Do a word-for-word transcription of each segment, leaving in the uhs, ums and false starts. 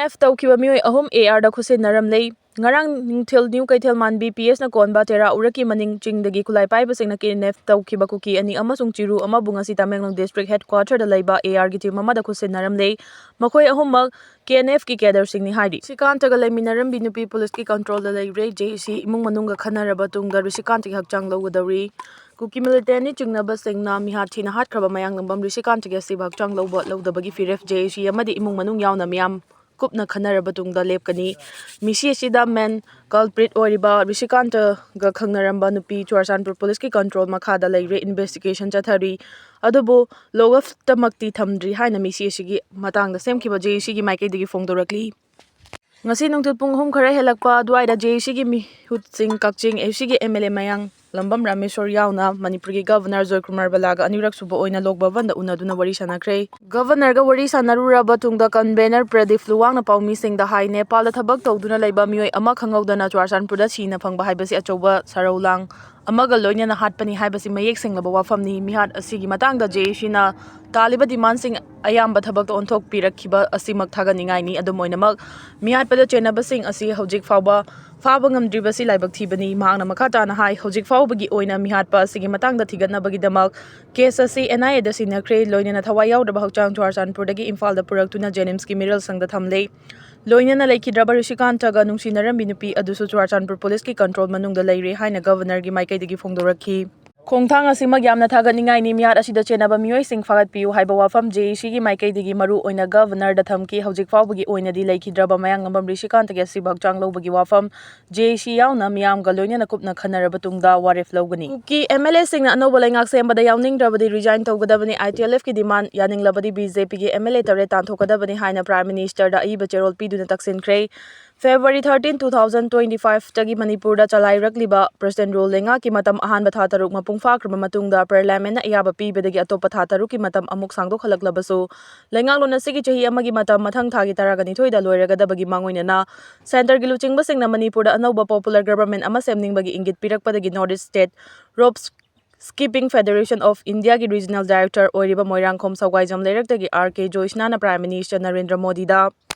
F ꯇꯧꯈꯤꯕ ꯃꯤꯑꯣꯏ ꯑꯍꯨꯝ ꯑꯦ ꯑꯥꯔꯗ ꯈꯨꯠꯁꯤꯟꯅꯔꯝꯂꯦ꯫ ꯉꯔꯥꯡ ꯅꯨꯡꯊꯤꯜ ꯅ꯭ꯌꯨ ꯀꯩꯊꯦꯜ ꯃꯥꯟꯕꯤ ꯄꯤ ꯑꯦꯁꯅ ꯀꯣꯟꯕ ꯇꯦꯔꯥ ꯎꯔꯛꯀꯤ ꯃꯅꯤꯡ ꯆꯤꯡꯗꯒꯤ ꯈꯨꯠꯂꯥꯏ ꯄꯥꯏꯕꯁꯤꯡꯅ ꯀꯦ ꯑꯦꯟ ꯑꯦꯐ ꯇꯧꯈꯤꯕ ꯀꯨꯀꯤ ꯑꯅꯤ ꯑꯃꯁꯨꯡ ꯆꯤꯔꯨ ꯑꯃꯕꯨ ꯉꯁꯤ ꯇꯃꯦꯡꯂꯣꯡ ꯗꯤꯁꯇ꯭ꯔꯤꯛ ꯍꯦꯗꯀ꯭ꯋꯥꯇꯔꯗ ꯂꯩꯕ ꯑꯦ ꯑꯥꯔꯒꯤ ꯇꯤꯝ ꯑꯃꯗ ꯈꯨꯠꯁꯤꯟꯅꯔꯝꯂꯦ꯫ ꯃꯈꯣꯏ ꯑꯍꯨꯝꯃꯛ ꯀꯦ ꯑꯦꯟ ꯑꯦꯐꯀꯤ ꯀꯦꯗꯔꯁꯤꯡꯅꯤ ꯍꯥꯏꯔꯤ꯫ ꯁꯤꯀꯥꯟꯇꯒ ꯂꯩꯃꯤꯟꯅꯔꯝꯕꯤ ꯅꯨꯄꯤ ꯄꯨꯂꯤꯁꯀꯤ ꯀꯟꯇ꯭ꯔꯣꯜꯗ ꯂꯩꯔꯦ꯫ ꯖꯦ ꯑꯦ ꯁꯤ ꯏꯃꯨꯡ ꯃꯅꯨꯡꯒ ꯈꯟꯅꯔꯕ ꯇꯨꯡꯗ ꯔꯤꯁꯤꯀꯥꯟꯇꯒꯤ ꯍꯛꯆꯥꯡ ꯂꯧꯒꯗꯧꯔꯤ꯫ ꯀꯨꯀꯤ ꯃꯤꯂꯤꯇꯦꯟꯅꯤ ꯆꯤꯡꯅꯕꯁꯤꯡꯅ ꯃꯤꯍꯥꯠ ꯊꯤꯅ ꯍꯥꯠꯈ꯭ꯔꯕ ꯃꯌꯥꯡꯂꯝꯕꯝ ꯔꯤꯁꯤꯀꯥꯟꯇꯒꯤ ꯑꯁꯤꯕ ꯍꯛꯆꯥꯡ ꯂꯧꯕ ꯂꯧꯗꯕꯒꯤ ꯐꯤꯔꯦꯞ ꯖꯦ ꯑꯦ ꯁꯤ ꯑꯃꯗꯤ ꯏꯃꯨꯡ ꯃꯅꯨꯡ ꯌꯥꯎꯅ ꯃꯤꯌꯥꯝ ꯀꯨꯞꯅ ꯈꯟꯅꯔꯕ ꯇꯨꯡꯗ ꯂꯦꯞꯀꯅꯤ꯫ ꯃꯤꯁꯤ ꯑꯁꯤꯗ ꯃꯦꯟ ꯀꯜꯄ꯭ꯔꯤꯠ ꯑꯣꯏꯔꯤꯕ ꯔꯤꯁꯤꯀꯥꯟꯇꯒ ꯈꯪꯅꯔꯝꯕ ꯅꯨꯄꯤ ꯆꯨꯔꯆꯥꯟꯄꯨꯔ ꯄꯨꯂꯤꯁꯀꯤ ꯀꯟꯇ꯭ꯔꯣꯜ ꯃꯈꯥꯗ ꯂꯩꯔꯦ꯫ ꯏꯟꯚꯦꯁꯇꯤꯒꯦꯁꯟ ꯆꯠꯊꯔꯤ꯫ ꯑꯗꯨꯕꯨ ꯂꯣꯛꯑꯞꯇꯃꯛꯇꯤ ꯊꯝꯗ꯭ꯔꯤ ꯍꯥꯏꯅ ꯃꯤꯁꯤ ꯑꯁꯤꯒꯤ ꯃꯇꯥꯡꯗ ꯁꯦꯝꯈꯤꯕ ꯖꯦ ꯑꯦ ꯁꯤꯒꯤ ꯃꯥꯏꯀꯩꯗꯒꯤ ꯐꯣꯡꯗꯣꯔꯛꯂꯤ꯫ ꯉꯁꯤ ꯅꯨꯡꯊꯤꯜ ꯄꯨꯡ ꯑꯍꯨꯝ ꯈꯔ ꯍꯦꯜꯂꯛꯄ ꯑꯗꯨꯋꯥꯏꯗ ꯖꯦ ꯑꯦ ꯁꯤꯒꯤ ꯃꯤꯍꯨꯠꯁꯤꯡ ꯀꯛꯆꯤꯡ ꯑꯦ ꯁꯤꯒꯤ ꯑꯦꯝ ꯑꯦꯜ ꯑꯦ ꯃꯌꯥꯡ ꯂꯝꯕꯝ ꯔꯥꯃꯦꯁꯣꯔ ꯌꯥꯎꯅ ꯃꯅꯤꯄꯨꯔꯒꯤ ꯒꯚꯔꯅꯔ ꯖꯣꯏꯀꯨꯃꯥꯔ ꯕꯂꯥꯒ ꯑꯅꯤꯔꯛ ꯁꯨꯕ ꯑꯣꯏꯅ ꯂꯣꯛ ꯚꯕꯟꯗ ꯎꯅꯗꯨꯅ ꯋꯥꯔꯤ ꯁꯥꯟꯅꯈ꯭ꯔꯦ꯫ ꯒꯚꯔꯅꯔꯒ ꯋꯥꯔꯤ ꯁꯥꯟꯅꯔꯨꯔꯕ ꯇꯨꯡꯗ ꯀꯟꯚꯦꯅꯔ ꯄ꯭ꯔꯗꯤꯞ ꯂꯨꯋꯥꯡꯅ ꯄꯥꯎꯃꯤꯁꯤꯡꯗ ꯍꯥꯏ, ꯅꯦꯄꯥꯜꯗ ꯊꯕꯛ ꯇꯧꯗꯨꯅ ꯂꯩꯕ ꯃꯤꯑꯣꯏ ꯑꯃ ꯈꯪꯍꯧꯗꯅ ꯆꯨꯔꯆꯥꯟꯄꯨꯔꯗ ꯁꯤꯅ ꯐꯪꯕ ꯍꯥꯏꯕꯁꯤ ꯑꯆꯧꯕ ꯁꯔꯧꯂꯥꯡ ꯑꯃꯒ ꯂꯣꯏꯅꯅ ꯍꯥꯠꯄꯅꯤ ꯍꯥꯏꯕꯁꯤ ꯃꯌꯦꯛ ꯁꯦꯡꯂꯕ ꯋꯥꯐꯝꯅꯤ꯫ ꯃꯤꯍꯥꯠ ꯑꯁꯤꯒꯤ ꯃꯇꯥꯡꯗ ꯖꯦ ꯑꯦ ꯁꯤꯅ ꯇꯥꯜꯂꯤꯕ ꯗꯤꯃꯥꯟꯁꯤꯡ ꯑꯌꯥꯝꯕ ꯊꯕꯛꯇ ꯑꯣꯟꯊꯣꯛꯄꯤꯔꯛꯈꯤꯕ ꯑꯁꯤꯃꯛ ꯊꯥꯒꯠꯅꯤꯡꯉꯥꯏꯅꯤ꯫ ꯑꯗꯨꯝ ꯑꯣꯏꯅꯃꯛ, ꯃꯤꯍꯥꯠꯄꯗ ꯆꯦꯟꯅꯕꯁꯤꯡ ꯑꯁꯤ ꯍꯧꯖꯤꯛ ꯐꯥꯎꯕ ꯐꯥꯕ ꯉꯝꯗ꯭ꯔꯤꯕꯁꯤ ꯂꯥꯏꯕꯛ ꯊꯤꯕꯅꯤ꯫ ꯃꯍꯥꯛꯅ ꯃꯈꯥ ꯇꯥꯅ ꯍꯥꯏ, ꯍꯧꯖꯤꯛ ꯐꯥꯎꯕꯒꯤ ꯑꯣꯏꯅ ꯃꯤꯍꯥꯠꯄ ꯑꯁꯤꯒꯤ ꯃꯇꯥꯡꯗ ꯊꯤꯒꯠꯅꯕꯒꯤꯗꯃꯛ ꯀꯦꯁ ꯑꯁꯤ ꯑꯦꯟ ꯑꯥꯏ ꯑꯦꯗ ꯁꯤꯟꯅꯈ꯭ꯔꯦ꯫ ꯂꯣꯏꯅꯅ ꯊꯋꯥꯏ ꯌꯥꯎꯗ꯭ꯔꯕ ꯍꯛꯆꯥꯡ ꯆꯨꯔꯆꯥꯟꯄꯨꯔꯗꯒꯤ ꯏꯝꯐꯥꯜꯗ ꯄꯨꯔꯛꯇꯨꯅ ꯖꯦꯅꯤꯝꯁꯀꯤ ꯃꯤꯔꯜꯁꯪꯗ ꯊꯝꯂꯦ꯫ ꯂꯣꯏꯅꯅ ꯂꯩꯈꯤꯗ꯭ꯔꯕ ꯔꯤꯁꯤꯀꯥꯟꯇꯒ ꯅꯨꯡꯁꯤꯅꯔꯝꯕꯤ ꯅꯨꯄꯤ ꯑꯗꯨꯁꯨ ꯆꯨꯔꯆꯥꯟꯄꯨꯔ ꯄꯨꯂꯤꯁꯀꯤ ꯀꯟꯇ꯭ꯔꯣꯜ ꯃꯅꯨꯡꯗ ꯂꯩꯔꯦ ꯍꯥꯏꯅ ꯒꯚꯔꯅꯔꯒꯤ ꯃꯥꯏꯀꯩꯗꯒꯤ ꯐꯣꯡꯗꯣꯔꯛꯈꯤ꯫ ꯈꯣꯡꯊꯥꯡ ꯑꯁꯤꯃꯛ ꯌꯥꯝꯅ ꯊꯥꯒꯠꯅꯤꯡꯉꯥꯏꯅꯤ꯫ ꯃꯤꯍꯥꯠ ꯑꯁꯤꯗ ꯆꯦꯟꯅꯕ ꯃꯤꯑꯣꯏꯁꯤꯡ ꯐꯥꯒꯠꯄꯤꯌꯨ ꯍꯥꯏꯕ ꯋꯥꯐꯝ ꯖꯦ ꯑꯦ ꯁꯤꯒꯤ ꯃꯥꯏꯀꯩꯗꯒꯤ ꯃꯔꯨ ꯑꯣꯏꯅ ꯒꯚꯔꯅꯔꯗ ꯊꯝꯈꯤ꯫ ꯍꯧꯖꯤꯛ ꯐꯥꯎꯕꯒꯤ ꯑꯣꯏꯅꯗꯤ ꯂꯩꯈꯤꯗ꯭ꯔꯕ ꯃꯌꯥꯡꯂꯝꯕꯝ ꯔꯤꯁꯤꯀꯥꯟꯇꯒꯤ ꯑꯁꯤꯕ ꯍꯛꯆꯥꯡ ꯂꯧꯕꯒꯤ ꯋꯥꯐꯝ ꯖꯦ ꯑꯦ ꯁꯤ ꯌꯥꯎꯅ ꯃꯤꯌꯥꯝꯒ ꯂꯣꯏꯅꯅ ꯀꯨꯞꯅ ꯈꯟꯅꯔꯕ ꯇꯨꯡꯗ ꯋꯥꯔꯦꯞ ꯂꯧꯒꯅꯤ꯫ ꯀꯨꯀꯤ ꯑꯦꯝ ꯑꯦꯜ ꯑꯦꯁꯤꯡꯅ ꯑꯅꯧꯕ ꯂꯩꯉꯥꯛ ꯁꯦꯝꯕꯗ ꯌꯥꯎꯅꯤꯡꯗ꯭ꯔꯕꯗꯤ ꯔꯤꯖꯥꯏꯟ ꯇꯧꯒꯗꯕꯅꯤ꯫ ꯑꯥꯏ ꯇꯤ ꯑꯦꯜ ꯑꯦꯐꯀꯤ ꯗꯤꯃꯥꯟ ꯌꯥꯅꯤꯡꯂꯕꯗꯤ ꯕꯤ ꯖꯦ ꯄꯤꯒꯤ ꯑꯦꯝ ꯑꯦꯜ ꯑꯦ ꯇꯔꯦꯠ ꯇꯥꯟꯊꯣꯛꯀꯗꯕꯅꯤ ꯍꯥꯏꯅ ꯄ꯭ꯔꯥꯏꯝ ꯃꯤꯅꯤꯁꯇꯔꯗ ꯑꯏꯕ ꯆꯦꯔꯣꯜ ꯄꯤꯗꯨꯅ ꯇꯛꯁꯤꯟꯈ꯭ꯔꯦ꯫ February thirteen, two thousand twenty ꯐꯥꯏꯚꯇꯒꯤ ꯃꯅꯤꯄꯨꯔꯗ ꯆꯂꯥꯏꯔꯛꯂꯤꯕ ꯄ꯭ꯔꯁꯤꯗꯦꯟꯠ ꯔꯨꯜ ꯂꯩꯉꯥꯛꯀꯤ ꯃꯇꯝ ꯑꯍꯥꯟꯕ ꯊꯥ ꯇꯔꯨꯛ ꯃꯄꯨꯡ ꯐꯥꯈ꯭ꯔꯕ ꯃꯇꯨꯡꯗ ꯄꯥꯔꯂꯤꯌꯥꯃꯦꯟꯠꯅ ꯑꯌꯥꯕ ꯄꯤꯕꯗꯒꯤ ꯑꯇꯣꯞꯄ ꯊꯥ ꯇꯔꯨꯛꯀꯤ ꯃꯇꯝ ꯑꯃꯨꯛ ꯁꯥꯡꯗꯣꯛꯍꯜꯂꯛꯂꯕꯁꯨ, ꯂꯩꯉꯥꯛꯂꯣꯟ ꯑꯁꯤꯒꯤ ꯆꯍꯤ ꯑꯃꯒꯤ ꯃꯇꯝ ꯃꯊꯪ ꯊꯥꯒꯤ ꯇꯔꯥꯒ ꯅꯤꯊꯣꯏꯗ ꯂꯣꯏꯔꯒꯗꯕꯒꯤ ꯃꯥꯡꯑꯣꯏꯅꯅ ꯁꯦꯟꯇꯔꯒꯤ ꯂꯨꯆꯤꯡꯕꯁꯤꯡꯅ ꯃꯅꯤꯄꯨꯔꯗ ꯑꯅꯧꯕ ꯄꯣꯄꯨꯂꯔ ꯒꯕꯔꯃꯦꯟꯠ ꯑꯃ ꯁꯦꯝꯅꯤꯡꯕꯒꯤ ꯏꯪꯒꯤꯠ ꯄꯤꯔꯛꯄꯗꯒꯤ north east state rope skipping federation of ꯏꯟꯗꯤꯌꯥꯒꯤ ꯔꯤꯖꯅꯦꯜ ꯗꯥꯏꯔꯦꯛꯇꯔ ꯑꯣꯏꯔꯤꯕ ꯃꯣꯏꯔꯥꯡꯈꯣꯝ ꯁꯋꯥꯏꯖꯝ ꯂꯩꯔꯛꯇꯒꯤ ꯑꯥꯔ ꯀꯦ ꯖꯣꯏꯁꯅꯥꯅ ꯄ꯭ꯔꯥꯏꯝ ꯃꯤꯅꯤꯁꯇꯔ ꯅꯔꯦꯟꯗ꯭ꯔ ꯃꯣꯗꯤꯗ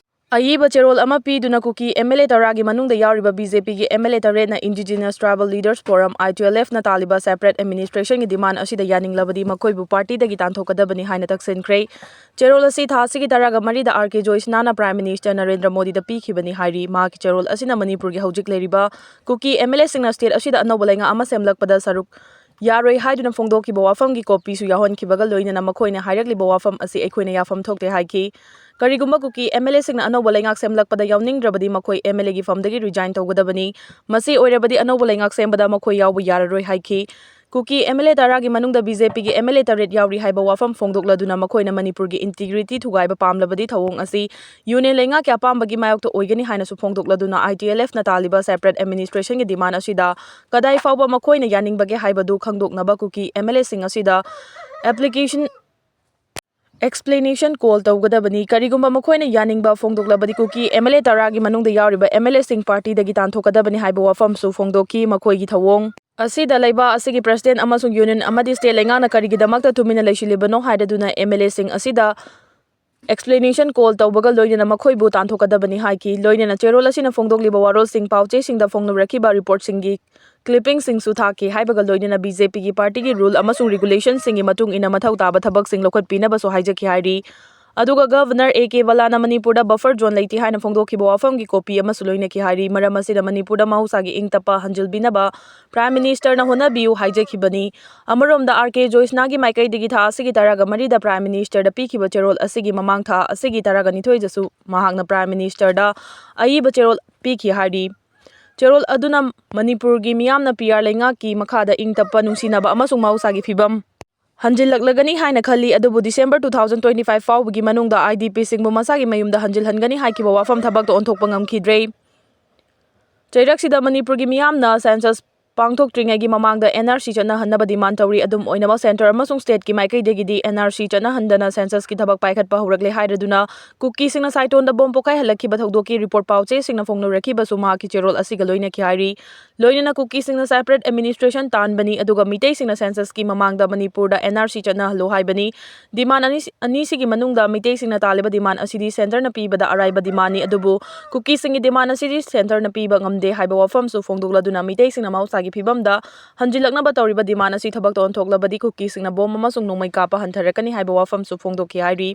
ꯑꯏꯕ ꯆꯦꯔꯣꯜ ꯑꯃ ꯄꯤꯗꯨꯅ ꯀꯨꯀꯤ MLA ꯇꯔꯥꯒꯤ ꯃꯅꯨꯡꯗ ꯌꯥꯎꯔꯤꯕ BJPꯒꯤ MLA ꯇꯔꯦꯠꯅ Indigenous Tribal Leaders Forum, ITLFꯅ ꯇꯥꯜꯂꯤꯕ separate administrationꯒꯤ demand ꯑꯁꯤꯗ ꯌꯥꯅꯤꯡꯂꯕꯗꯤ ꯃꯈꯣꯏꯕꯨ ꯄꯥꯔꯇꯤꯗꯒꯤ ꯇꯥꯟꯊꯣꯛꯀꯗꯕꯅꯤ ꯍꯥꯏꯅ ꯇꯛꯁꯤꯟꯈ꯭ꯔꯦ꯫ ꯆꯦꯔꯣꯜ ꯑꯁꯤ ꯊꯥ ꯑꯁꯤꯒꯤ ꯇꯔꯥꯒ ꯃꯔꯤꯗ R K ꯖꯣꯏꯁꯅꯥꯅ Prime Ministerꯅ ꯅꯔꯦꯟꯗ꯭ꯔ ꯃꯣꯗꯤꯗ ꯄꯤꯈꯤꯕꯅꯤ ꯍꯥꯏꯔꯤ꯫ ꯃꯍꯥꯛꯀꯤ ꯆꯦꯔꯣꯜ ꯑꯁꯤꯅ ꯃꯅꯤꯄꯨꯔꯒꯤ ꯍꯧꯖꯤꯛ ꯂꯩꯔꯤꯕ ꯀꯨꯀꯤ MLAꯁꯤꯡꯅ state ꯑꯁꯤꯗ ꯑꯅꯧꯕ ꯂꯩꯉꯥꯛ ꯑꯃ ꯁꯦꯝꯂꯛꯄꯗ ꯁꯔꯨꯛ ꯌꯥꯔꯣꯏ ꯍꯥꯏꯗꯨꯅ ꯐꯣꯡꯗꯣꯛꯈꯤꯕ ꯋꯥꯐꯝꯒꯤ copyꯁꯨ ꯌꯥꯎꯍꯟꯈꯤꯕꯒ ꯂꯣꯏꯅꯅ ꯃꯈꯣꯏꯅ ꯍꯥꯏꯔꯛꯂꯤꯕ ꯋꯥꯐꯝ ꯑꯁꯤ ꯑꯩꯈꯣꯏꯅ ꯌꯥꯐꯝ ꯊꯣꯛꯇꯦ ꯍꯥꯏꯈꯤ꯫ ꯀꯔꯤꯒꯨꯝꯕ ꯀꯨꯀꯤ MLAꯁꯤꯡꯅ ꯑꯅꯧꯕ ꯂꯩꯉꯥꯛ ꯁꯦꯝꯂꯛꯄꯗ ꯌꯥꯎꯅꯤꯡꯗ꯭ꯔꯕꯗꯤ ꯃꯈꯣꯏ MLAꯒꯤ firmꯗꯒꯤ resign ꯇꯧꯒꯗꯕꯅꯤ꯫ ꯃꯁꯤ ꯑꯣꯏꯔꯕꯗꯤ ꯑꯅꯧꯕ ꯂꯩꯉꯥꯛ ꯁꯦꯝꯕꯗ ꯃꯈꯣꯏ ꯌꯥꯎꯕ ꯌꯥꯔꯔꯣꯏ ꯍꯥꯏꯈꯤ꯫ ꯀꯨꯀꯤ MLA ꯇꯔꯥꯒꯤ ꯃꯅꯨꯡꯗ BJPꯒꯤ MLA ꯇꯔꯦꯠ ꯌꯥꯎꯔꯤ ꯍꯥꯏꯕ ꯋꯥꯐꯝ ꯐꯣꯡꯗꯣꯛꯂꯗꯨꯅ ꯃꯈꯣꯏꯅ ꯃꯅꯤꯄꯨꯔꯒꯤ integrity ꯊꯨꯒꯥꯏꯕ ꯄꯥꯝꯂꯕꯗꯤ ꯊꯧꯑꯣꯡ ꯑꯁꯤ union ꯂꯩꯉꯥꯛꯀꯤ ꯑꯄꯥꯝꯕꯒꯤ ꯃꯥꯌꯣꯛꯇ ꯑꯣꯏꯒꯅꯤ ꯍꯥꯏꯅꯁꯨ ꯐꯣꯡꯗꯣꯛꯂꯗꯨꯅ ITLFꯅ ꯇꯥꯜꯂꯤꯕ separate administrationꯒꯤ demand ꯑꯁꯤꯗ ꯀꯗꯥꯏ ꯐꯥꯎꯕ ꯃꯈꯣꯏꯅ ꯌꯥꯅꯤꯡꯕꯒꯦ ꯍꯥꯏꯕꯗꯨ ꯈꯪꯗꯣꯛꯅꯕ ꯀꯨꯀꯤ MLAꯁꯤꯡ ꯑꯁꯤꯗ application explanation call ꯇꯧꯒꯗꯕꯅꯤ꯫ ꯀꯔꯤꯒꯨꯝꯕ ꯃꯈꯣꯏꯅ ꯌꯥꯅꯤꯡꯕ ꯐꯣꯡꯗꯣꯛꯂꯕꯗꯤ ꯀꯨꯀꯤ MLA ꯇꯔꯥꯒꯤ ꯃꯅꯨꯡꯗ ꯌꯥꯎꯔꯤꯕ MLAꯁꯤꯡ ꯄꯥꯔꯇꯤꯗꯒꯤ ꯇꯥꯟꯊꯣꯛꯀꯗꯕꯅꯤ ꯍꯥꯏꯕ ꯋꯥꯐꯝꯁꯨ ꯐꯣꯡꯗꯣꯛꯈꯤ꯫ ꯃꯈꯣꯏꯒꯤ ꯊꯧꯑꯣꯡ ꯑꯁꯤꯗ ꯂꯩꯕꯥꯛ ꯑꯁꯤꯒꯤ president ꯑꯃꯁꯨꯡ union ꯑꯃꯗꯤ state ꯂꯩꯉꯥꯛꯅ ꯀꯔꯤꯒꯤꯗꯃꯛꯇ ꯇꯨꯃꯤꯟꯅ ꯂꯩꯁꯤꯜꯂꯤꯕꯅꯣ ꯍꯥꯏꯔꯗꯨꯅ MLAꯁꯤꯡ ꯑꯁꯤꯗ explanation call ꯇꯧꯕꯒ ꯂꯣꯏꯅꯅ ꯃꯈꯣꯏꯕꯨ ꯇꯥꯟꯊꯣꯛꯀꯗꯕꯅꯤ ꯍꯥꯏꯈꯤ꯫ ꯂꯣꯏꯅꯅ ꯆꯦꯔꯣꯜ ꯑꯁꯤꯅ ꯐꯣꯡꯗꯣꯛꯂꯤꯕ ꯋꯥꯔꯣꯜꯁꯤꯡ, ꯄꯥꯎꯆꯦꯁꯤꯡꯗ ꯐꯣꯡꯂꯨꯔꯛꯈꯤꯕ reportꯁꯤꯡꯒꯤ clippingꯁꯤꯡꯁꯨ ꯊꯥꯈꯤ ꯍꯥꯏꯕꯒ ꯂꯣꯏꯅꯅ BJPꯒꯤ ꯄꯥꯔꯇꯤꯒꯤ rule ꯑꯃꯁꯨꯡ regulationꯁꯤꯡꯒꯤ ꯃꯇꯨꯡ ꯏꯟꯅ ꯃꯊꯧ ꯇꯥꯕ ꯊꯕꯛꯁꯤꯡ ꯂꯧꯈꯠꯄꯤꯅꯕꯁꯨ ꯍꯥꯏꯖꯈꯤ ꯍꯥꯏꯔꯤ꯫ ꯑꯗꯨꯒ Governor A K ꯕꯂꯥꯅ ꯃꯅꯤꯄꯨꯔꯗ buffer zone ꯂꯩꯇꯦ ꯍꯥꯏꯅ ꯐꯣꯡꯗꯣꯛꯈꯤꯕ ꯋꯥꯐꯝꯒꯤ copy ꯑꯃꯁꯨ ꯂꯣꯏꯅꯈꯤ ꯍꯥꯏꯔꯤ꯫ ꯃꯔꯝ ꯑꯁꯤꯅ ꯃꯅꯤꯄꯨꯔꯗ ꯃꯍꯧꯁꯥꯒꯤ ꯏꯪ ꯇꯞꯄ ꯍꯟꯖꯤꯜꯕꯤꯅꯕ Prime Ministerꯅ ꯍꯣꯠꯅꯕꯤꯌꯨ ꯍꯥꯏꯖꯈꯤꯕꯅꯤ꯫ ꯑꯃꯔꯣꯝꯗ R K ꯖꯣꯏꯁꯅꯥꯒꯤ ꯃꯥꯏꯀꯩꯗꯒꯤ ꯊꯥ ꯑꯁꯤꯒꯤ ꯇꯔꯥꯒ ꯃꯔꯤꯗ Prime Ministerꯗ ꯄꯤꯈꯤꯕ ꯆꯦꯔꯣꯜ ꯑꯁꯤꯒꯤ ꯃꯃꯥꯡ ꯊꯥ ꯑꯁꯤꯒꯤ ꯇꯔꯥꯒ ꯅꯤꯊꯣꯏꯗꯁꯨ ꯃꯍꯥꯛꯅ Prime Ministerꯗ ꯑꯏꯕ ꯆꯦꯔꯣꯜ ꯄꯤꯈꯤ ꯍꯥꯏꯔꯤ꯫ ꯆꯦꯔꯣꯜ ꯑꯗꯨꯅ ꯃꯅꯤꯄꯨꯔꯒꯤ ꯃꯤꯌꯥꯝꯅ PR ꯂꯩꯉꯥꯛꯀꯤ ꯃꯈꯥꯗ ꯏꯪ ꯇꯞꯄ, ꯅꯨꯡꯁꯤꯅꯕ ꯑꯃꯁꯨꯡ ꯃꯍꯧꯁꯥꯒꯤ ꯐꯤꯕꯝ ꯍꯟꯖꯤꯜꯂꯛꯂꯒꯅꯤ ꯍꯥꯏꯅ ꯈꯜꯂꯤ, ꯑꯗꯨꯕꯨ December two thousand twenty-five ꯐꯥꯎꯕꯒꯤ ꯃꯅꯨꯡꯗ IDPꯁꯤꯡꯕꯨ ꯃꯁꯥꯒꯤ ꯃꯌꯨꯝꯗ ꯍꯟꯖꯤꯜꯍꯟꯒꯅꯤ ꯍꯥꯏꯈꯤꯕ ꯋꯥꯐꯝ ꯊꯕꯛꯇ ꯑꯣꯟꯊꯣꯛꯄ ꯉꯝꯈꯤꯗ꯭ꯔꯦ꯫ ꯆꯩꯔꯛꯁꯤꯗ ꯃꯅꯤꯄꯨꯔꯒꯤ ꯃꯤꯌꯥꯝꯅ census ꯄꯥꯡꯊꯣꯛꯇ꯭ꯔꯤꯉꯩꯒꯤ ꯃꯃꯥꯡꯗ N R C ꯆꯠꯅꯍꯟꯅꯕ demand ꯇꯧꯔꯤ꯫ ꯑꯗꯨꯝ ꯑꯣꯏꯅꯃꯛ, centre ꯑꯃꯁꯨꯡ stateꯀꯤ ꯃꯥꯏꯀꯩꯗꯒꯤꯗꯤ N R C ꯆꯠꯅꯍꯟꯗꯅ censusꯀꯤ ꯊꯕꯛ ꯄꯥꯏꯈꯠꯄ ꯍꯧꯔꯛꯂꯦ ꯍꯥꯏꯔꯗꯨꯅ ꯀꯨꯀꯤꯁꯤꯡꯅ ꯁꯥꯏꯇꯣꯟꯗ bomb ꯄꯣꯈꯥꯏꯍꯜꯂꯛꯈꯤꯕ ꯊꯧꯗꯣꯛꯀꯤ report ꯄꯥꯎꯆꯦꯁꯤꯡꯅ ꯐꯣꯡꯗꯣꯔꯛꯈꯤꯕꯁꯨ ꯃꯍꯥꯛꯀꯤ ꯆꯦꯔꯣꯜ ꯑꯁꯤꯒ ꯂꯣꯏꯅꯈꯤ ꯍꯥꯏꯔꯤ꯫ ꯂꯣꯏꯅꯅ ꯀꯨꯀꯤꯁꯤꯡꯅ separate administration ꯇꯥꯟꯕꯅꯤ, ꯑꯗꯨꯒ ꯃꯤꯇꯩꯁꯤꯡꯅ censusꯀꯤ ꯃꯃꯥꯡꯗ ꯃꯅꯤꯄꯨꯔꯗ N R C ꯆꯠꯅꯍꯜꯂꯨ ꯍꯥꯏꯕꯅꯤ꯫ Demand ꯑꯅꯤ, ꯑꯅꯤꯁꯤꯒꯤ ꯃꯅꯨꯡꯗ ꯃꯤꯇꯩꯁꯤꯡꯅ ꯇꯥꯜꯂꯤꯕ demand ꯑꯁꯤꯗꯤ centreꯅ ꯄꯤꯕꯗ ꯑꯔꯥꯏꯕ demandꯅꯤ, ꯑꯗꯨꯕꯨ ꯀꯨꯀꯤꯁꯤꯡꯒꯤ demand ꯑꯁꯤꯗꯤ centreꯅ ꯄꯤꯕ ꯉꯝꯗꯦ ꯍꯥꯏꯕ ꯋꯥꯐꯝꯁꯨ ꯐꯣꯡꯗꯣꯛꯂꯗꯨꯅ ꯃꯤꯇꯩꯁꯤꯡꯅ ꯃꯍꯧꯁꯥꯒꯤ ꯐꯤꯕꯝꯗ ꯍꯟꯖꯤꯜꯂꯛꯅꯕ ꯇꯧꯔꯤꯕ demand ꯑꯁꯤ ꯊꯕꯛꯇ ꯑꯣꯟꯊꯣꯛꯂꯕꯗꯤ ꯀꯨꯀꯤꯁꯤꯡꯅ bomb ꯑꯃꯁꯨꯡ ꯅꯣꯡꯃꯩ ꯀꯥꯞꯄ ꯍꯟꯊꯔꯛꯀꯅꯤ ꯍꯥꯏꯕ ꯋꯥꯐꯝꯁꯨ ꯐꯣꯡꯗꯣꯛꯈꯤ ꯍꯥꯏꯔꯤ꯫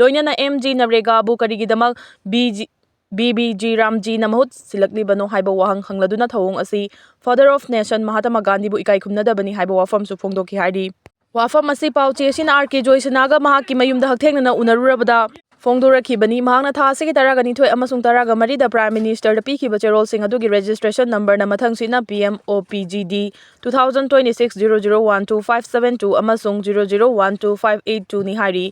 ꯂꯣꯏꯅꯅ M G ꯅꯔꯦꯒꯥꯕꯨ ꯀꯔꯤꯒꯤꯗꯃꯛ B G, B B G ꯔꯥꯝꯖꯤꯅ ꯃꯍꯨꯠ ꯁꯤꯜꯂꯛꯂꯤꯕꯅꯣ ꯍꯥꯏꯕ ꯋꯥꯍꯪ ꯍꯪꯂꯗꯨꯅ ꯊꯧꯑꯣꯡ ꯑꯁꯤ Father of Nation ꯃꯍꯥꯇꯃꯥ ꯒꯥꯟꯙꯤꯕꯨ ꯏꯀꯥꯏ ꯈꯨꯝꯅꯗꯕꯅꯤ ꯍꯥꯏꯕ ꯋꯥꯐꯝꯁꯨ ꯐꯣꯡꯗꯣꯛꯈꯤ ꯍꯥꯏꯔꯤ꯫ ꯋꯥꯐꯝ ꯑꯁꯤ ꯄꯥꯎꯆꯦ ꯑꯁꯤꯅ R K ꯖꯣꯏꯁꯅꯥꯒ ꯃꯍꯥꯛꯀꯤ ꯃꯌꯨꯝꯗ ꯍꯛꯊꯦꯡꯅꯅ ꯎꯅꯔꯨꯔꯕꯗ ꯐꯣꯡꯗꯣꯔꯛꯈꯤꯕꯅꯤ꯫ ꯃꯍꯥꯛꯅ ꯊꯥ ꯑꯁꯤꯒꯤ ꯇꯔꯥꯒ ꯅꯤꯊꯣꯏ ꯑꯃꯁꯨꯡ ꯇꯔꯥꯒ ꯃꯔꯤꯗ Prime Ministerꯗ ꯄꯤꯈꯤꯕ ꯆꯦꯔꯣꯜꯁꯤꯡ ꯑꯗꯨꯒꯤ registration numberꯅ ꯃꯊꯪꯁꯤꯠꯅ P M O P G D two thousand twenty-six zero zero one two five seven two ꯑꯃꯁꯨꯡ zero zero one two five eight twoꯅꯤ ꯍꯥꯏꯔꯤ꯫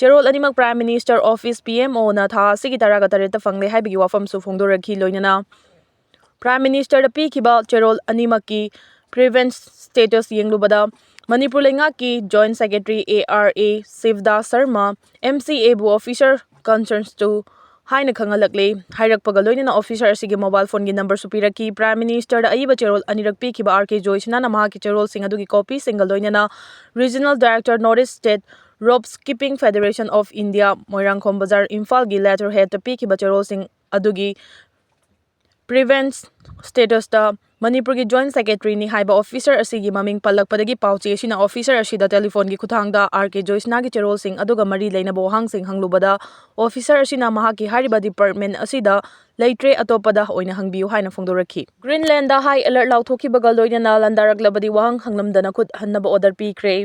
ꯆꯦꯔꯣꯜ ꯑꯅꯤꯃꯛ Prime Minister Office, P M Oꯅ ꯊꯥ ꯑꯁꯤꯒꯤ ꯇꯔꯥꯒ ꯇꯔꯦꯠꯇ ꯐꯪꯂꯦ ꯍꯥꯏꯕꯒꯤ ꯋꯥꯐꯝꯁꯨ ꯐꯣꯡꯗꯣꯔꯛꯈꯤ꯫ ꯂꯣꯏꯅꯅ Prime Ministerꯗ ꯄꯤꯈꯤꯕ ꯆꯦꯔꯣꯜ ꯑꯅꯤꯃꯛꯀꯤ previous status ꯌꯦꯡꯂꯨꯕꯗ ꯃꯅꯤꯄꯨꯔ ꯂꯩꯉꯥꯛꯀꯤ Joint Secretary, A R A, ꯁꯤꯕꯗꯥꯁ Sharma, M C Aꯕꯨ officer concerns to ꯍꯥꯏꯅ ꯈꯪꯍꯜꯂꯛꯂꯦ꯫ ꯍꯥꯏꯔꯛꯄꯒ ꯂꯣꯏꯅꯅ officer ꯑꯁꯤꯒꯤ mobile phoneꯒꯤ numberꯁꯨ ꯄꯤꯔꯛꯈꯤ꯫ Prime Ministerꯗ ꯑꯏꯕ ꯆꯦꯔꯣꯜ ꯑꯅꯤꯔꯛ ꯄꯤꯈꯤꯕ R K ꯖꯣꯏꯁꯅꯥꯅ ꯃꯍꯥꯛꯀꯤ ꯆꯦꯔꯣꯜꯁꯤꯡ ꯑꯗꯨꯒꯤ copyꯁꯤꯡꯒ ꯂꯣꯏꯅꯅ Regional Director, North East State Rope Skipping Federation of India, Moirangkhom ꯕꯖꯥꯔ, ꯏꯝꯐꯥꯜꯒꯤ letterheadꯇ ꯄꯤꯈꯤꯕ ꯆꯦꯔꯣꯜꯁꯤꯡ ꯑꯗꯨꯒꯤ previous statusꯇ ꯃꯅꯤꯄꯨꯔꯒꯤ Joint Secretaryꯅꯤ ꯍꯥꯏꯕ officer ꯑꯁꯤꯒꯤ ꯃꯃꯤꯡ ꯄꯜꯂꯛꯄꯗꯒꯤ ꯄꯥꯎꯆꯦ ꯑꯁꯤꯅ officer ꯑꯁꯤꯗ telephoneꯒꯤ ꯈꯨꯠꯊꯥꯡꯗ R K ꯖꯣꯏꯁꯅꯥꯒꯤ ꯆꯦꯔꯣꯜꯁꯤꯡ ꯑꯗꯨꯒ ꯃꯔꯤ ꯂꯩꯅꯕ ꯋꯥꯍꯪꯁꯤꯡ ꯍꯪꯂꯨꯕꯗ officer ꯑꯁꯤꯅ ꯃꯍꯥꯛꯀꯤ ꯍꯥꯏꯔꯤꯕ department ꯑꯁꯤꯗ ꯂꯩꯇ꯭ꯔꯦ, ꯑꯇꯣꯞꯄꯗ ꯑꯣꯏꯅ ꯍꯪꯕꯤꯌꯨ ꯍꯥꯏꯅ ꯐꯣꯡꯗꯣꯔꯛꯈꯤ꯫ Greenlandꯗ high alert ꯂꯥꯎꯊꯣꯛꯈꯤꯕꯒ ꯂꯣꯏꯅꯅ ꯂꯥꯟꯗꯥꯔꯛꯂꯕꯗꯤ ꯋꯥꯍꯪ ꯍꯪꯂꯝꯗꯅ ꯈꯨꯠ ꯍꯟꯅꯕ order ꯄꯤꯈ꯭ꯔꯦ꯫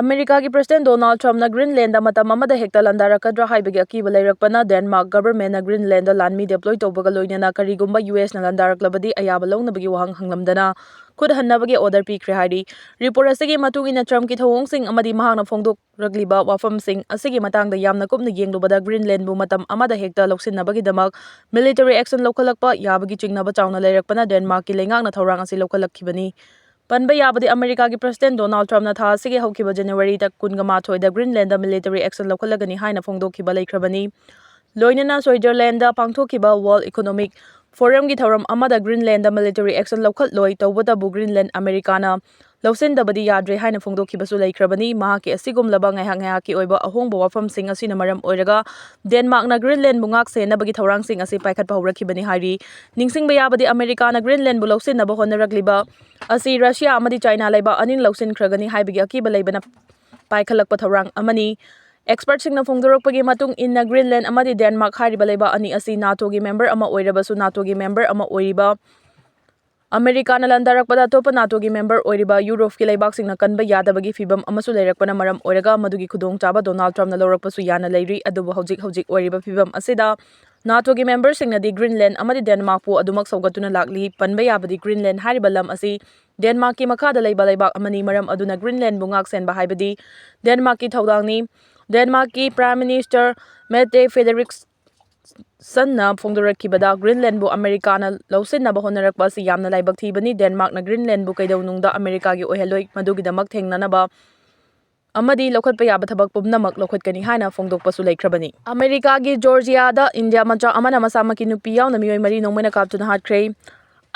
ꯑꯃꯦꯔꯤꯀꯥꯒꯤ President Donald Trumpꯅ Greenlandꯗ ꯃꯇꯝ ꯑꯃꯗ ꯍꯦꯛꯇ ꯂꯥꯟꯗꯥꯔꯛꯀꯗ꯭ꯔꯥ ꯍꯥꯏꯕꯒꯤ ꯑꯀꯤꯕ ꯂꯩꯔꯛꯄꯅ Denmark governmentꯅ Greenlandꯗ ꯂꯥꯟꯃꯤ deploy ꯇꯧꯕꯒ ꯂꯣꯏꯅꯅ ꯀꯔꯤꯒꯨꯝꯕ U Sꯅ ꯂꯥꯟꯗꯥꯔꯛꯂꯕꯗꯤ ꯑꯌꯥꯕ ꯂꯧꯅꯕꯒꯤ ꯋꯥꯍꯪ ꯍꯪꯂꯝꯗꯅ ꯈꯨꯠ ꯍꯟꯅꯕꯒꯤ ꯑꯣꯔꯗꯔ ꯄꯤꯈ꯭ꯔꯦ ꯍꯥꯏꯔꯤ꯫ ꯔꯤꯄꯣꯔꯠ ꯑꯁꯤꯒꯤ ꯃꯇꯨꯡ ꯏꯟꯅ, ꯇ꯭ꯔꯝꯞꯀꯤ ꯊꯧꯑꯣꯡꯁꯤꯡ ꯑꯃꯗꯤ ꯃꯍꯥꯛꯅ ꯐꯣꯡꯗꯣꯛꯂꯛꯂꯤꯕ ꯋꯥꯐꯝꯁꯤꯡ ꯑꯁꯤꯒꯤ ꯃꯇꯥꯡꯗ ꯌꯥꯝꯅ ꯀꯨꯞꯅ ꯌꯦꯡꯂꯨꯕꯗ, ꯒ꯭ꯔꯤꯟꯂꯦꯟꯕꯨ ꯃꯇꯝ ꯑꯃꯗ ꯍꯦꯛꯇ ꯂꯧꯁꯤꯟꯅꯕꯒꯤꯗꯃꯛ ꯃꯤꯂꯤꯇꯔꯤ ꯑꯦꯛꯁꯟ ꯂꯧꯈꯠꯂꯛꯄ ꯌꯥꯕꯒꯤ ꯆꯤꯡꯅꯕ ꯆꯥꯎꯅ ꯂꯩꯔꯛꯄꯅ ꯗꯦꯟꯃꯥꯔꯛꯀꯤ ꯂꯩꯉꯥꯛꯅ ꯊꯧꯔꯥꯡ ꯑꯁꯤ ꯂꯧꯈꯠꯂꯛꯈꯤꯕꯅꯤ꯫ ꯄꯟꯕ ꯌꯥꯕꯗꯤ, ꯑꯃꯦꯔꯤꯀꯥꯒꯤ ꯄ꯭ꯔꯁꯤꯗꯦꯟ ꯗꯣꯅꯥꯜꯗ ꯇ꯭ꯔꯝꯞꯅ ꯊꯥ ꯑꯁꯤꯒꯤ ꯍꯧꯈꯤꯕ ꯖꯅꯋꯥꯔꯤ ꯇꯥꯡ ꯀꯨꯟꯒ ꯃꯥꯊꯣꯏꯗ ꯒ꯭ꯔꯤꯟꯂꯦꯟꯗ ꯃꯤꯂꯤꯇꯔꯤ ꯑꯦꯛꯁꯟ ꯂꯧꯈꯠꯂꯒꯅꯤ ꯍꯥꯏꯅ ꯐꯣꯡꯗꯣꯛꯈꯤꯕ ꯂꯩꯈ꯭ꯔꯕꯅꯤ꯫ ꯂꯣꯏꯅꯅ ꯁ꯭ꯋꯤꯖꯔꯂꯦꯟꯗ ꯄꯥꯡꯊꯣꯛꯈꯤꯕ ꯋꯥꯔꯜꯗ ꯏꯀꯣꯅꯣꯃꯤꯛ ꯐꯣꯔꯝꯒꯤ ꯊꯧꯔꯝ ꯑꯃꯗ ꯒ꯭ꯔꯤꯟꯂꯦꯟꯗ ꯃꯤꯂꯤꯇꯔꯤ ꯑꯦꯛꯁꯟ ꯂꯧꯈꯠꯂꯣꯏ, ꯇꯧꯕꯇꯕꯨ ꯒ꯭ꯔꯤꯟꯂꯦꯟ ꯑꯃꯦꯔꯤꯀꯥꯅ ꯂꯧꯁꯤꯟꯗꯕꯗꯤ ꯌꯥꯗ꯭ꯔꯦ ꯍꯥꯏꯅ ꯐꯣꯡꯗꯣꯛꯈꯤꯕꯁꯨ ꯂꯩꯈ꯭ꯔꯕꯅꯤ꯫ ꯃꯍꯥꯛꯀꯤ ꯑꯁꯤꯒꯨꯝꯂꯕ ꯉꯥꯏꯍꯥꯛ ꯉꯥꯏꯍꯥꯛꯀꯤ ꯑꯣꯏꯕ ꯑꯍꯣꯡꯕ ꯋꯥꯐꯝꯁꯤꯡ ꯑꯁꯤꯅ ꯃꯔꯝ ꯑꯣꯏꯔꯒ ꯗꯦꯟꯃꯥꯔꯛꯅ ꯒ꯭ꯔꯤꯟꯂꯦꯟꯕꯨ ꯉꯥꯛ ꯁꯦꯟꯅꯕꯒꯤ ꯊꯧꯔꯥꯡꯁꯤꯡ ꯑꯁꯤ ꯄꯥꯏꯈꯠꯄ ꯍꯧꯔꯛꯈꯤꯕꯅꯤ ꯍꯥꯏꯔꯤ꯫ ꯅꯤꯡꯁꯤꯡꯕ ꯌꯥꯕꯗꯤ, ꯑꯃꯦꯔꯤꯀꯥꯅ ꯒ꯭ꯔꯤꯟꯂꯦꯟꯕꯨ ꯂꯧꯁꯤꯟꯅꯕ ꯍꯣꯠꯅꯔꯛꯂꯤꯕ ꯑꯁꯤ ꯔꯁꯤꯌꯥ ꯑꯃꯗꯤ ꯆꯥꯏꯅꯥ ꯂꯩꯕꯥꯛ ꯑꯅꯤꯅ ꯂꯧꯁꯤꯟꯈ꯭ꯔꯒꯅꯤ ꯍꯥꯏꯕꯒꯤ ꯑꯀꯤꯕ ꯂꯩꯕꯅ ꯄꯥꯏꯈꯠꯂꯛꯄ ꯊꯧꯔꯥꯡ ꯑꯃꯅꯤ꯫ ꯑꯦꯛꯁꯄꯔꯠꯁꯤꯡꯅ ꯐꯣꯡꯗꯣꯔꯛꯄꯒꯤ ꯃꯇꯨꯡ ꯏꯟꯅ, ꯒ꯭ꯔꯤꯟꯂꯦꯟ ꯑꯃꯗꯤ ꯗꯦꯟꯃꯥꯔꯛ ꯍꯥꯏꯔꯤꯕ ꯂꯩꯕꯥꯛ ꯑꯅꯤ ꯑꯁꯤ ꯅꯥꯇꯣꯒꯤ ꯃꯦꯝꯕꯔ ꯑꯃ ꯑꯣꯏꯔꯕꯁꯨ, ꯅꯥꯇꯣꯒꯤ ꯃꯦꯝꯕꯔ ꯑꯃ ꯑꯣꯏꯔꯤꯕ ꯑꯃꯦꯔꯤꯀꯥꯅ ꯂꯥꯟꯗꯥꯔꯛꯄꯗ ꯑꯇꯣꯞꯄ ꯅꯥꯇꯣꯒꯤ ꯃꯦꯝꯕꯔ ꯑꯣꯏꯔꯤꯕ ꯌꯨꯔꯣꯞꯀꯤ ꯂꯩꯕꯥꯛꯁꯤꯡꯅ ꯀꯟꯕ ꯌꯥꯗꯕꯒꯤ ꯐꯤꯚꯝ ꯑꯃꯁꯨ ꯂꯩꯔꯛꯄꯅ ꯃꯔꯝ ꯑꯣꯏꯔꯒ, ꯃꯗꯨꯒꯤ ꯈꯨꯗꯣꯡꯆꯥꯕ ꯗꯣꯅꯥꯜꯗ ꯇ꯭ꯔꯝꯞꯅ ꯂꯧꯔꯛꯄꯁꯨ ꯌꯥꯅ ꯂꯩꯔꯤ꯫ ꯑꯗꯨꯕꯨ ꯍꯧꯖꯤꯛ ꯍꯧꯖꯤꯛ ꯑꯣꯏꯔꯤꯕ ꯐꯤꯚꯝ ꯑꯁꯤꯗ ꯅꯥꯇꯣꯒꯤ ꯃꯦꯝꯕꯔꯁꯤꯡꯅꯗꯤ ꯒ꯭ꯔꯤꯟꯂꯦꯟ ꯑꯃꯗꯤ ꯗꯦꯟꯃꯥꯔꯛꯄꯨ ꯑꯗꯨꯃꯛ ꯁꯧꯒꯠꯇꯨꯅ ꯂꯥꯛꯂꯤ꯫ ꯄꯟꯕ ꯌꯥꯕꯗꯤ, ꯒ꯭ꯔꯤꯟꯂꯦꯟ ꯍꯥꯏꯔꯤꯕ ꯂꯝ ꯑꯁꯤ ꯗꯦꯟꯃꯥꯔꯛꯀꯤ ꯃꯈꯥꯗ ꯂꯩꯕ ꯂꯩꯕꯥꯛ ꯑꯃꯅꯤ꯫ ꯃꯔꯝ ꯑꯗꯨꯅ ꯒ꯭ꯔꯤꯟꯂꯦꯟꯕꯨ ꯉꯥꯛ ꯁꯦꯟꯕ ꯍꯥꯏꯕꯗꯤ ꯗꯦꯟꯃꯥꯔꯛꯀꯤ ꯊꯧꯗꯥꯡꯅꯤ꯫ ꯗꯦꯟꯃꯥꯔꯛꯀꯤ ꯄ꯭ꯔꯥꯏꯝ ꯃꯤꯅꯤꯁꯇꯔ ꯃꯦꯠꯇꯦ ꯐꯦꯗꯔꯤꯛꯁꯟꯅ ꯐꯣꯡꯗꯣꯔꯛꯈꯤꯕꯗ, ꯒ꯭ꯔꯤꯟꯂꯦꯟꯕꯨ ꯑꯃꯦꯔꯤꯀꯥꯅ ꯂꯧꯁꯤꯟꯅꯕ ꯍꯣꯠꯅꯔꯛꯄ ꯑꯁꯤ ꯌꯥꯝꯅ ꯂꯥꯏꯕꯛ ꯊꯤꯕꯅꯤ꯫ ꯗꯦꯟꯃꯥꯔꯛꯅ ꯒ꯭ꯔꯤꯟꯂꯦꯟꯕꯨ ꯀꯩꯗꯧꯅꯨꯡꯗ ꯑꯃꯦꯔꯤꯀꯥꯒꯤ ꯑꯣꯏꯍꯜꯂꯣꯏ꯫ ꯃꯗꯨꯒꯤꯗꯃꯛ ꯊꯦꯡꯅꯅꯕ ꯑꯃꯗꯤ ꯂꯧꯈꯠꯄ ꯌꯥꯕ ꯊꯕꯛ ꯄꯨꯝꯅꯃꯛ ꯂꯧꯈꯠꯀꯅꯤ ꯍꯥꯏꯅ ꯐꯣꯡꯗꯣꯛꯄꯁꯨ ꯂꯩꯈ꯭ꯔꯕꯅꯤ꯫ ꯑꯃꯦꯔꯤꯀꯥꯒꯤ ꯖꯣꯔꯖꯤꯌꯥꯗ ꯏꯟꯗꯤꯌꯥ ꯃꯆꯥ ꯑꯃꯅ ꯃꯁꯥꯃꯛꯀꯤ ꯅꯨꯄꯤ ꯌꯥꯎꯅ ꯃꯤꯑꯣꯏ ꯃꯔꯤ ꯅꯣꯡꯃꯩꯅ ꯀꯥꯞꯇꯨꯅ ꯍꯥꯠꯈ꯭ꯔꯦ꯫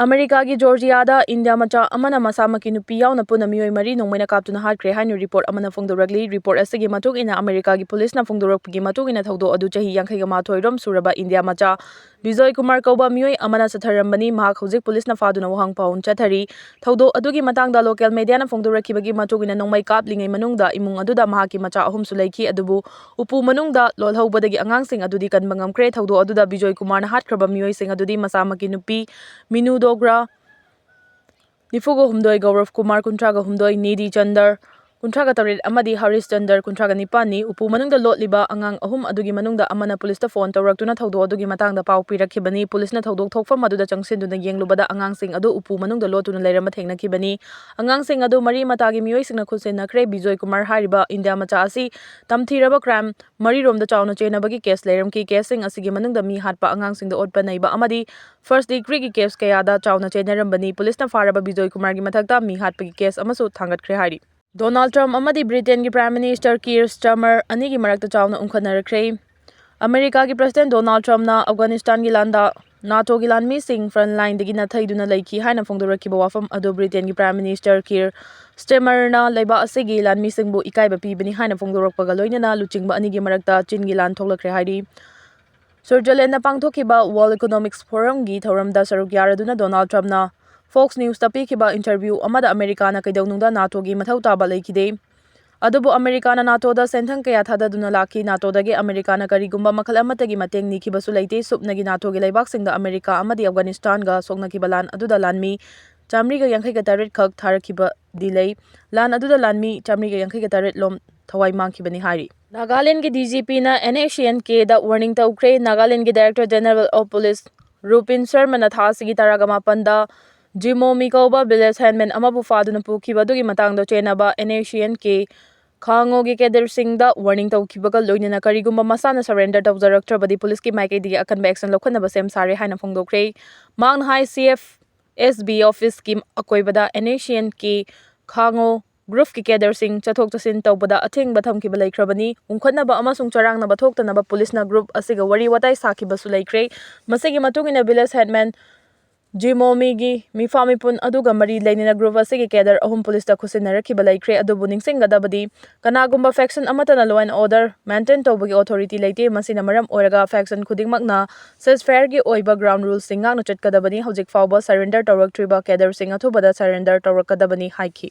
ꯑꯃꯦꯔꯤꯀꯥꯒꯤ ꯖꯣꯔꯖꯤꯌꯥꯗ ꯏꯟꯗꯤꯌꯥ ꯃꯆꯥ ꯑꯃꯅ ꯃꯁꯥꯃꯛꯀꯤ ꯅꯨꯄꯤ ꯌꯥꯎꯅ ꯄꯨꯟꯅ ꯃꯤꯑꯣꯏ ꯃꯔꯤ ꯅꯣꯡꯃꯩꯅ ꯀꯥꯞꯇꯨꯅ ꯍꯥꯠꯈ꯭ꯔꯦ ꯍꯥꯏꯅ ꯔꯤꯄꯣꯔꯠ ꯑꯃꯅ ꯐꯣꯡꯗꯣꯔꯛꯂꯤ꯫ ꯔꯤꯄꯣꯔꯠ ꯑꯁꯤꯒꯤ ꯃꯇꯨꯡ ꯏꯟꯅ, ꯑꯃꯦꯔꯤꯀꯥꯒꯤ ꯄꯨꯂꯤꯁꯅ ꯐꯣꯡꯗꯣꯔꯛꯄꯒꯤ ꯃꯇꯨꯡ ꯏꯟꯅ, ꯊꯧꯗꯣꯛ ꯑꯗꯨ ꯆꯍꯤ ꯌꯥꯡꯈꯩꯒ ꯃꯥꯊꯣꯏ ꯔꯣꯝ ꯁꯨꯔꯕ ꯏꯟꯗꯤꯌꯥ ꯃꯆꯥ ꯕꯤꯖꯣꯏ ꯀꯨꯃꯥꯔ ꯀꯧꯕ ꯃꯤꯑꯣꯏ ꯑꯃꯅ ꯆꯠꯊꯔꯝꯕꯅꯤ꯫ ꯃꯍꯥꯛ ꯍꯧꯖꯤꯛ ꯄꯨꯂꯤꯁꯅ ꯐꯥꯗꯨꯅ ꯋꯥꯍꯪ ꯄꯥꯎꯍꯨꯟ ꯆꯠꯊꯔꯤ꯫ ꯊꯧꯗꯣꯛ ꯑꯗꯨꯒꯤ ꯃꯇꯥꯡꯗ ꯂꯣꯀꯦꯜ ꯃꯦꯗꯤꯌꯥꯅ ꯐꯣꯡꯗꯣꯔꯛꯈꯤꯕꯒꯤ ꯃꯇꯨꯡ ꯏꯟꯅ, ꯅꯣꯡꯃꯩ ꯀꯥꯞꯂꯤꯉꯩ ꯃꯅꯨꯡꯗ ꯏꯃꯨꯡ ꯑꯗꯨꯗ ꯃꯍꯥꯛꯀꯤ ꯃꯆꯥ ꯑꯍꯨꯝꯁꯨ ꯂꯩꯈꯤ, ꯑꯗꯨꯕꯨ ꯎꯄꯨ ꯃꯅꯨꯡꯗ ꯂꯣꯜꯍꯧꯕꯗꯒꯤ ꯑꯉꯥꯡꯁꯤꯡ ꯑꯗꯨꯗꯤ ꯀꯟꯕ ꯉꯝꯈ꯭ꯔꯦ꯫ ꯊꯧꯗꯣꯛ ꯑꯗꯨꯗ ꯕꯤꯖꯣꯏ ꯀꯨꯃꯥꯔꯅ ꯍꯥꯠꯈ꯭ꯔꯕ ꯃꯤꯑꯣꯏꯁꯤꯡ ꯑꯗꯨꯗꯤ ꯃꯁꯥꯃꯛꯀꯤ ꯅꯨꯄꯤ ꯃꯤꯅꯨ ꯗꯣꯒ꯭ꯔꯥ, ꯅꯤꯐꯨꯒ ꯍꯨꯝꯗꯣꯏ, ꯒꯧꯔꯕ ꯀꯨꯃꯥꯔ, ꯀꯨꯟꯊ꯭ꯔꯥꯒ ꯍꯨꯝꯗꯣꯏ, ꯅꯤꯙꯤ ꯆꯟꯗꯔ, ꯀꯨꯟꯊ꯭ꯔꯥꯒ ꯇꯔꯦꯠ ꯑꯃꯗꯤ ꯍꯔꯤꯁ ꯆꯟꯗꯔ, ꯀꯨꯟꯊ꯭ꯔꯥꯒ ꯅꯤꯄꯥꯟꯅꯤ꯫ ꯎꯄꯨ ꯃꯅꯨꯡꯗ ꯂꯣꯠꯂꯤꯕ ꯑꯉꯥꯡ ꯑꯍꯨꯝ ꯑꯗꯨꯒꯤ ꯃꯅꯨꯡꯗ ꯑꯃꯅ ꯄꯨꯂꯤꯁꯇ ꯐꯣꯟ ꯇꯧꯔꯛꯇꯨꯅ ꯊꯧꯗꯣꯛ ꯑꯗꯨꯒꯤ ꯃꯇꯥꯡꯗ ꯄꯥꯎ ꯄꯤꯔꯛꯈꯤꯕꯅꯤ꯫ ꯄꯨꯂꯤꯁꯅ ꯊꯧꯗꯣꯛ ꯊꯣꯛꯐꯝ ꯑꯗꯨꯗ ꯆꯪꯁꯤꯟꯗꯨꯅ ꯌꯦꯡꯂꯨꯕꯗ ꯑꯉꯥꯡꯁꯤꯡ ꯑꯗꯨ ꯎꯄꯨ ꯃꯅꯨꯡꯗ ꯂꯣꯠꯇꯨꯅ ꯂꯩꯔꯝꯕ ꯊꯦꯡꯅꯈꯤꯕꯅꯤ꯫ ꯑꯉꯥꯡꯁꯤꯡ ꯑꯗꯨ ꯃꯔꯤ ꯃꯇꯥꯒꯤ ꯃꯤꯑꯣꯏꯁꯤꯡꯅ ꯈꯨꯠꯁꯤꯟꯅꯈ꯭ꯔꯦ꯫ ꯕꯤꯖꯣꯏ ꯀꯨꯃꯥꯔ ꯍꯥꯏꯔꯤꯕ ꯏꯟꯗꯤꯌꯥ ꯃꯆꯥ ꯑꯁꯤ ꯇꯝꯊꯤꯔꯕ ꯀ꯭ꯔꯥꯏꯝ ꯃꯔꯤꯔꯣꯝꯗ ꯆꯥꯎꯅ ꯆꯦꯟꯅꯕꯒꯤ ꯀꯦꯁ ꯂꯩꯔꯝꯈꯤ꯫ ꯀꯦꯁꯁꯤꯡ ꯑꯁꯤꯒꯤ ꯃꯅꯨꯡꯗ ꯃꯤ ꯍꯥꯠꯄ, ꯑꯉꯥꯡꯁꯤꯡꯗ ꯑꯣꯠꯄ ꯅꯩꯕ ꯑꯃꯗꯤ ꯐꯥꯔꯁ ꯗꯤꯒ꯭ꯔꯤꯒꯤ ꯀꯦꯁ ꯀꯌꯥꯗ ꯆꯥꯎꯅ ꯆꯦꯟꯅꯔꯝꯕꯅꯤ꯫ ꯄꯨꯂꯤꯁꯅ ꯐꯥꯔꯕ ꯕꯤꯖꯣꯏ ꯀꯨꯃꯥꯔꯒꯤ ꯃꯊꯛꯇ ꯃꯤ ꯍꯥꯠꯄꯒꯤ ꯀꯦꯁ ꯑꯃꯁꯨ ꯊꯥꯡꯒꯠꯈ꯭ꯔꯦ ꯍꯥꯏꯔꯤ꯫ ꯗꯣꯅꯥꯜꯗ ꯇ꯭ꯔꯝꯞ ꯑꯃꯗꯤ ꯕ꯭ꯔꯤꯇꯦꯟꯒꯤ ꯄ꯭ꯔꯥꯏꯝ ꯃꯤꯅꯤꯁꯇꯔ ꯀꯤꯔ ꯁ꯭ꯇꯥꯔꯃꯔ ꯑꯅꯤꯒꯤ ꯃꯔꯛꯇ ꯆꯥꯎꯅ ꯎꯪꯈꯠꯅꯔꯛꯈ꯭ꯔꯦ꯫ ꯑꯃꯦꯔꯤꯀꯥꯒꯤ ꯄ꯭ꯔꯁꯤꯗꯦꯟꯠ ꯗꯣꯅꯥꯜꯗ ꯇ꯭ꯔꯝꯞꯅ ꯑꯐꯒꯥꯅꯤꯁꯇꯥꯟꯒꯤ ꯂꯥꯟꯗ ꯅꯥꯇꯣꯒꯤ ꯂꯥꯟꯃꯤꯁꯤꯡ ꯐ꯭ꯔꯟꯠ ꯂꯥꯏꯟꯗꯒꯤ ꯅꯥꯊꯩꯗꯨꯅ ꯂꯩꯈꯤ ꯍꯥꯏꯅ ꯐꯣꯡꯗꯣꯔꯛꯈꯤꯕ ꯋꯥꯐꯝ ꯑꯗꯨ ꯕ꯭ꯔꯤꯇꯦꯟꯒꯤ ꯄ꯭ꯔꯥꯏꯝ ꯃꯤꯅꯤꯁꯇꯔ ꯀꯤꯔ ꯁ꯭ꯇꯥꯔꯃꯔꯅ ꯂꯩꯕꯥꯛ ꯑꯁꯤꯒꯤ ꯂꯥꯟꯃꯤꯁꯤꯡꯕꯨ ꯏꯀꯥꯏꯕ ꯄꯤꯕꯅꯤ ꯍꯥꯏꯅ ꯐꯣꯡꯗꯣꯔꯛꯄꯒ ꯂꯣꯏꯅꯅ ꯂꯨꯆꯤꯡꯕ ꯑꯅꯤꯒꯤ ꯃꯔꯛꯇ ꯆꯤꯟꯒꯤ ꯂꯥꯟ ꯊꯣꯛꯂꯛꯈ꯭ꯔꯦ ꯍꯥꯏꯔꯤ꯫ ꯁ꯭ꯋꯤꯠꯖꯔꯂꯦꯟꯗ ꯄꯥꯡꯊꯣꯛꯈꯤꯕ ꯋꯥꯔꯜꯗ ꯏꯀꯣꯅꯣꯃꯤꯛꯁ ꯐꯣꯔꯝꯒꯤ ꯊꯧꯔꯝꯗ ꯁꯔꯨꯛ ꯌꯥꯔꯗꯨꯅ ꯗꯣꯅꯥꯜꯗ ꯇ꯭ꯔꯝꯞꯅ ꯐꯣꯛꯁ ꯅ꯭ꯌꯨꯁꯇ ꯄꯤꯈꯤꯕ ꯏꯟꯇꯔꯚ꯭ꯌꯨ ꯑꯃꯗ ꯑꯃꯦꯔꯤꯀꯥꯅ ꯀꯩꯗꯧꯅꯨꯡꯗ ꯅꯥꯇꯣꯒꯤ ꯃꯊꯧ ꯇꯥꯕ ꯂꯩꯈꯤꯗꯦ꯫ ꯑꯗꯨꯕꯨ ꯑꯃꯦꯔꯤꯀꯥꯅ ꯅꯥꯇꯣꯗ ꯁꯦꯟꯊꯪ ꯀꯌꯥ ꯊꯥꯗꯗꯨꯅ ꯂꯥꯛꯈꯤ꯫ ꯅꯥꯇꯣꯗꯒꯤ ꯑꯃꯦꯔꯤꯀꯥꯅ ꯀꯔꯤꯒꯨꯝꯕ ꯃꯈꯜ ꯑꯃꯠꯇꯒꯤ ꯃꯇꯦꯡ ꯅꯤꯈꯤꯕꯁꯨ ꯂꯩꯇꯦ꯫ ꯁꯨꯞꯅꯒꯤ ꯅꯥꯇꯣꯒꯤ ꯂꯩꯕꯥꯛꯁꯤꯡꯗ ꯑꯃꯦꯔꯤꯀꯥ ꯑꯃꯗꯤ ꯑꯐꯒꯥꯅꯤꯁꯇꯥꯟꯒ ꯁꯣꯛꯅꯈꯤꯕ ꯂꯥꯟ ꯑꯗꯨꯗ ꯂꯥꯟꯃꯤ ꯆꯥꯃꯔꯤꯒ ꯌꯥꯡꯈꯩꯒ ꯇꯔꯦꯠ ꯈꯛ ꯊꯥꯔꯛꯈꯤꯕꯗꯤ ꯂꯩ꯫ ꯂꯥꯟ ꯑꯗꯨꯗ ꯂꯥꯟꯃꯤ ꯆꯥꯃꯔꯤꯒ ꯌꯥꯡꯈꯩꯒ ꯇꯔꯦꯠ ꯂꯣꯝ ꯊꯋꯥꯏ ꯃꯥꯡꯈꯤꯕꯅꯤ ꯍꯥꯏꯔꯤ꯫ ꯅꯥꯒꯥꯂꯦꯟꯗꯒꯤ ꯗꯤ ꯖꯤ ꯄꯤꯅ and S C and ꯀꯦꯗ warning ꯇꯧꯈ꯭ꯔꯦ꯫ ꯅꯥꯒꯥꯂꯦꯟꯗꯒꯤ ꯗꯥꯏꯔꯦꯛꯇꯔ ꯖꯦꯅꯔꯦꯜ ꯑꯣꯐ ꯄꯨꯂꯤꯁ ꯔꯨꯄꯤꯟ ꯁꯔꯃꯅ ꯊꯥ ꯑꯁꯤꯒꯤ ꯇꯔꯥꯒ ꯃꯥꯄꯟꯗ ꯖꯤꯃꯣꯃꯤ ꯀꯧꯕ ꯚꯤꯂꯦꯖ ꯍꯦꯟꯗꯃꯦꯟ ꯑꯃꯕꯨ ꯐꯥꯗꯨꯅ ꯄꯨꯈꯤꯕ ꯑꯗꯨꯒꯤ ꯃꯇꯥꯡꯗ ꯆꯦꯟꯅꯕ and S C and K ꯈꯥꯉꯣꯒꯤ ꯀꯦꯗꯔꯁꯤꯡꯗ warning ꯇꯧꯈꯤꯕꯒ ꯂꯣꯏꯅꯅ ꯀꯔꯤꯒꯨꯝꯕ ꯃꯁꯥꯅ ꯁꯔꯦꯟꯗꯔ ꯇꯧꯖꯔꯛꯇ꯭ꯔꯕꯗꯤ ꯄꯨꯂꯤꯁꯀꯤ ꯃꯥꯏꯀꯩꯗꯒꯤ ꯑꯀꯟꯕ ꯑꯦꯛꯁꯟ ꯂꯧꯈꯠꯅꯕ ꯁꯦꯝ ꯁꯥꯔꯦ ꯍꯥꯏꯅ ꯐꯣꯡꯗꯣꯛꯈ꯭ꯔꯦ꯫ ꯃꯍꯥꯛꯅ ꯍꯥꯏ, ꯁꯤ ꯑꯦꯐ ꯑꯦꯁ ꯕꯤ ꯑꯣꯐꯤꯁꯀꯤ ꯑꯀꯣꯏꯕꯗ ꯑꯦꯟ ꯑꯦꯁ ꯁꯤ ꯑꯦꯟ ꯀꯦ ꯈꯥꯉꯣ ꯒ꯭ꯔꯨꯞꯀꯤ ꯀꯦꯗꯔꯁꯤꯡ ꯆꯠꯊꯣꯛ ꯆꯠꯁꯤꯟ ꯇꯧꯕꯗ ꯑꯊꯤꯡꯕ ꯊꯝꯈꯤꯕ ꯂꯩꯈ꯭ꯔꯕꯅꯤ꯫ ꯎꯪꯈꯠꯅꯕ ꯑꯃꯁꯨꯡ ꯆꯔꯥꯡꯅꯕ ꯊꯣꯛꯇꯅꯕ ꯄꯨꯂꯤꯁꯅ ꯒ꯭ꯔꯨꯞ ꯑꯁꯤꯒ ꯋꯥꯔꯤ ꯋꯥꯇꯥꯏ ꯁꯥꯈꯤꯕꯁꯨ ꯂꯩꯈ꯭ꯔꯦ꯫ ꯃꯁꯤꯒꯤ ꯃꯇꯨꯡ ꯏꯟꯅ ꯚꯤꯂꯦꯖ ꯍꯦꯗꯃꯦꯟ ꯖꯤꯃꯣꯃꯤꯒꯤ ꯃꯤꯐꯥ ꯃꯤꯄꯨꯟ ꯑꯗꯨꯒ ꯃꯔꯤ ꯂꯩꯅꯅ ꯒ꯭ꯔꯨꯞ ꯑꯁꯤꯒꯤ ꯀꯦꯗꯔ ꯑꯍꯨꯝ ꯄꯨꯂꯤꯁꯇ ꯈꯨꯠꯁꯤꯟꯅꯔꯛꯈꯤꯕ ꯂꯩꯈ꯭ꯔꯦ꯫ ꯑꯗꯨꯕꯨ ꯅꯤꯡꯁꯤꯡꯒꯗꯕꯗꯤ, ꯀꯅꯥꯒꯨꯝꯕ ꯐꯦꯛꯁꯟ ꯑꯃꯠꯇꯅ law and order maintain ꯇꯧꯕꯒꯤ ꯑꯣꯊꯣꯔꯤꯇꯤ ꯂꯩꯇꯦ꯫ ꯃꯁꯤꯅ ꯃꯔꯝ ꯑꯣꯏꯔꯒ ꯐꯦꯛꯁꯟ ꯈꯨꯗꯤꯡꯃꯛꯅ ceasefire ꯒꯤ ꯑꯣꯏꯕ ꯒ꯭ꯔꯥꯎꯟ ꯔꯨꯜꯁꯤꯡ ꯉꯥꯛꯅ ꯆꯠꯀꯗꯕꯅꯤ꯫ ꯍꯧꯖꯤꯛ ꯐꯥꯎꯕ ꯁꯔꯦꯟꯗꯔ ꯇꯧꯔꯛꯇ꯭ꯔꯤꯕ ꯀꯦꯗꯔꯁꯤꯡ ꯑꯊꯨꯕꯗ ꯁꯔꯦꯟꯗꯔ ꯇꯧꯔꯛꯀꯗꯕꯅꯤ ꯍꯥꯏꯈꯤ꯫